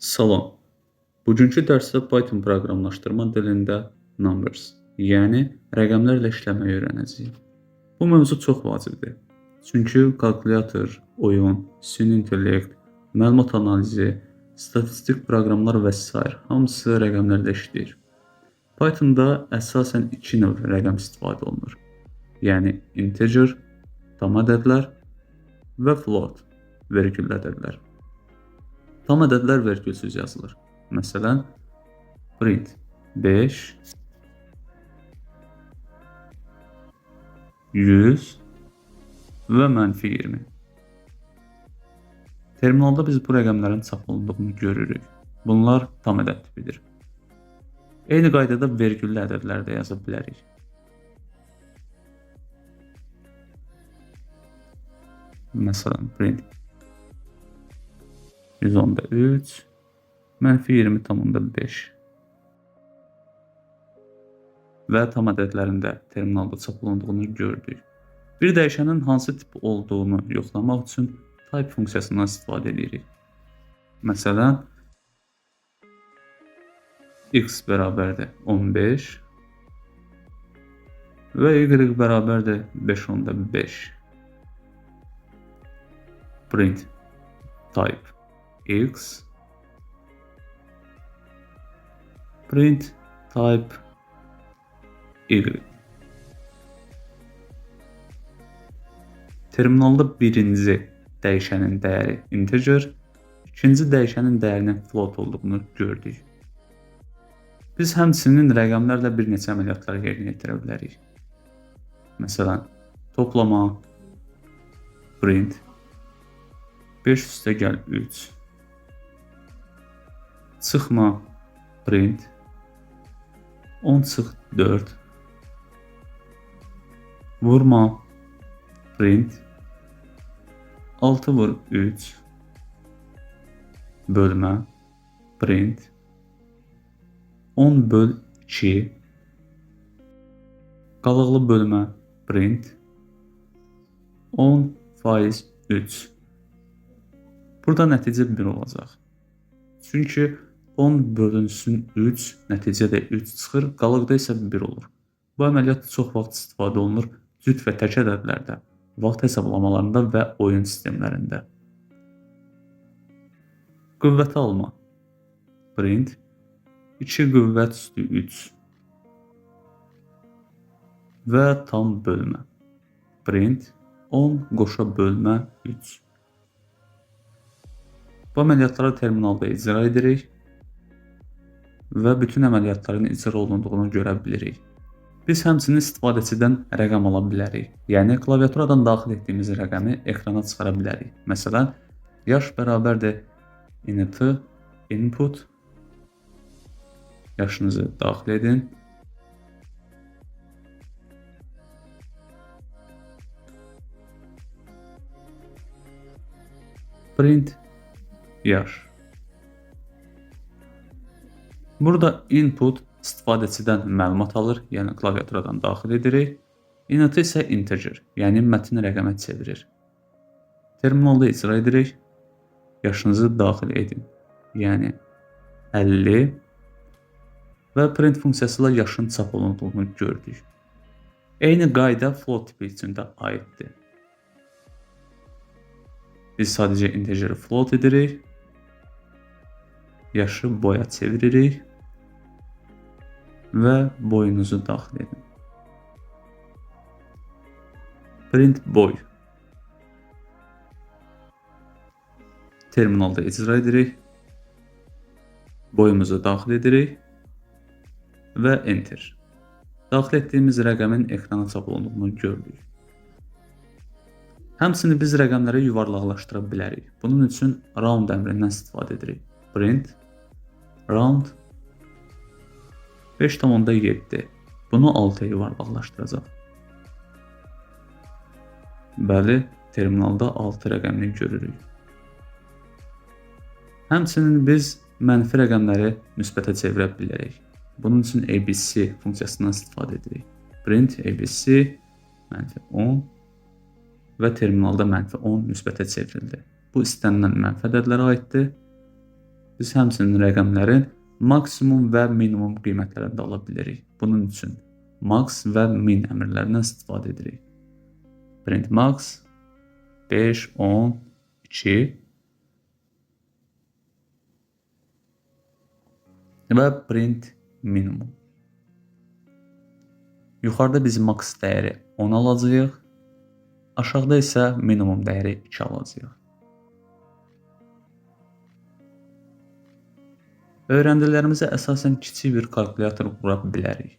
Salam. Bugünkü dərsdə Python proqramlaşdırma dilində numbers, yəni rəqəmlərlə işləməyi öyrənəcəyik. Bu mövzu çox vacibdir. Çünki kalkulyator, oyun, süni intellekt, məlumat analizi, statistik proqramlar və sair hamısı rəqəmlərlə işləyir. Pythonda əsasən iki növ rəqəm istifadə olunur. Yəni integer, tam ədədlər və float, vergüllə ədədlər. Tam ədədlər vergülsüz yazılır. Məsələn, print 5 100 və mənfi 20. Terminalda biz bu rəqəmlərin çap olunduğunu görürük. Bunlar tam ədəd tipidir. Eyni qaydada vergüllə ədədlər də yaza bilərik. Məsələn, print 110.3 mənfi 20.5 və tam ədədlərin də terminalda çap olunduğunu gördük. Bir dəyişənin hansı tip olduğunu yoxlamaq üçün type funksiyasından istifadə edirik. Məsələn, x bərabərdir 15 və y bərabərdir 5.5. Print type x, print type y. Terminalda birinci dəyişənin dəyəri integer, ikinci dəyişənin dəyərinin float olduğunu gördük. Biz həmçinin rəqəmlərlə bir neçə əməliyyatlar yerinə yetirə bilərik. Məsələn, toplama, print 5 üstə gəl 3, çıxma, print 10 çıx 4, vurma, print 6 vur 3, bölmə, print 10 böl 2, qalıqlı bölmə, print 10 faiz 3. Burada nəticə 1 olacaq. Çünki 10 bölünsün 3, nəticədə 3 çıxır, qalıqda isə 1 olur. Bu əməliyyat çox vaxt istifadə olunur cüt və tək ədədlərdə, vaxt hesablamalarında və oyun sistemlərində. Qüvvəti alma. Print 2 qüvvət üstü 3 və tam bölmə. Print 10 qoşa bölmə 3. Bu əməliyyatları terminalda icra edirik və bütün əməliyyatların icra olunduğunu görə bilirik. Biz həmçinin istifadəçidən rəqəm ala bilərik. Yəni klaviaturadan daxil etdiyimiz rəqəmi ekrana çıxara bilərik. Məsələn, yaş bərabərdir int input, yaşınızı daxil edin. Print yaş. Burada input istifadəçidən məlumat alır, yəni klaviaturadan daxil edirik. Int isə integer, yəni mətni rəqəmə çevirir. Terminalda icra edirik. Yaşınızı daxil edin. Yəni 50 və print funksiyası ilə yaşın çap olunduğunu gördük. Eyni qayda float tipi üçün də aiddir. Biz sadəcə integeri float edirik. Yaşı boya çeviririk və boyunuzu daxil edin. Print boy. Terminalda icra edirik. Boyumuzu daxil edirik və enter. Daxil etdiyimiz rəqəmin ekrana çap olunduğunu gördük. Həmçinin biz rəqəmləri yuvarlaqlaşdıra bilərik. Bunun üçün round əmrindən istifadə edirik. Print round 5,7. Bunu 6-ya yuvarlaqlaşdıracaq. Bəli, terminalda 6 rəqəmini görürük. Həmçinin biz mənfi rəqəmləri müsbətə çevirə bilərik. Bunun üçün ABC funksiyasından istifadə edirik. Print ABC mənfi 10 və terminalda mənfi 10 müsbətə çevrildi. Bu istənilən mənfi ədədlərə aiddir. Biz həmçinin rəqəmlərin maksimum və minimum qiymətlərini də ala bilirik. Bunun üçün max və min əmrlərindən istifadə edirik. Print max 5, 10, 2 və print minimum. Yuxarıda biz max dəyəri 10 alacağıq. Aşağıda isə minimum dəyəri 2 alacağıq. Öyrəndiklərimizə əsasən kiçik bir kalkulyator qura bilərik.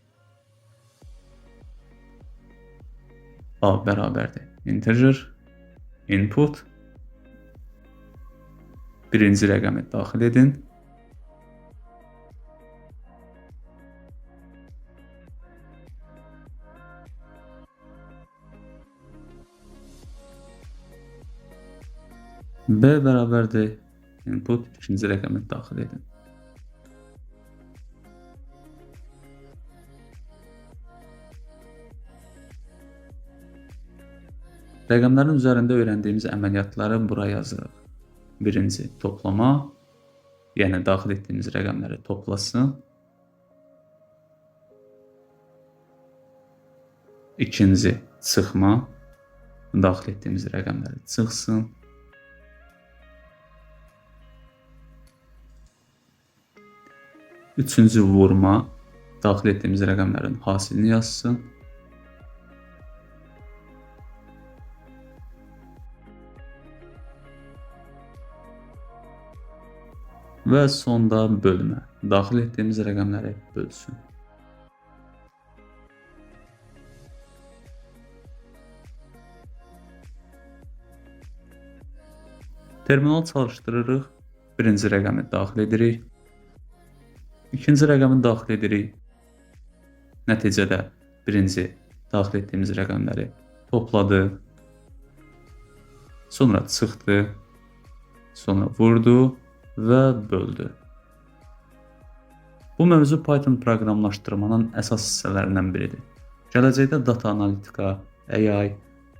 A bərabərdir integer input, birinci rəqəmi daxil edin. B bərabərdir input, ikinci rəqəmi daxil edin. Rəqəmlərin üzərində öyrəndiyimiz əməliyyatları bura yazırıq. Birinci toplama, yəni daxil etdiyimiz rəqəmləri toplasın. İkinci çıxma, daxil etdiyimiz rəqəmləri çıxsın. Üçüncü vurma, daxil etdiyimiz rəqəmlərin hasilini yazsın. Və sonda bölmə, daxil etdiyimiz rəqəmləri bölsün. Terminal çalışdırırıq. Birinci rəqəmi daxil edirik. İkinci rəqəmi daxil edirik. Nəticədə birinci daxil etdiyimiz rəqəmləri topladı. Sonra çıxdı. Sonra vurdu və böldü. Bu mövzu Python proqramlaşdırmanın əsas hissələrindən biridir. Gələcəkdə data analitika, AI,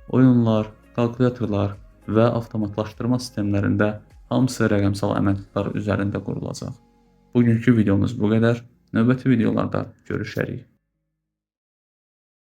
oyunlar, kalkulyatorlar və avtomatlaşdırma sistemlərində hamısı rəqəmsal əməliyyatlar üzərində qurulacaq. Bugünkü videomuz bu qədər. Növbəti videolarda görüşərik.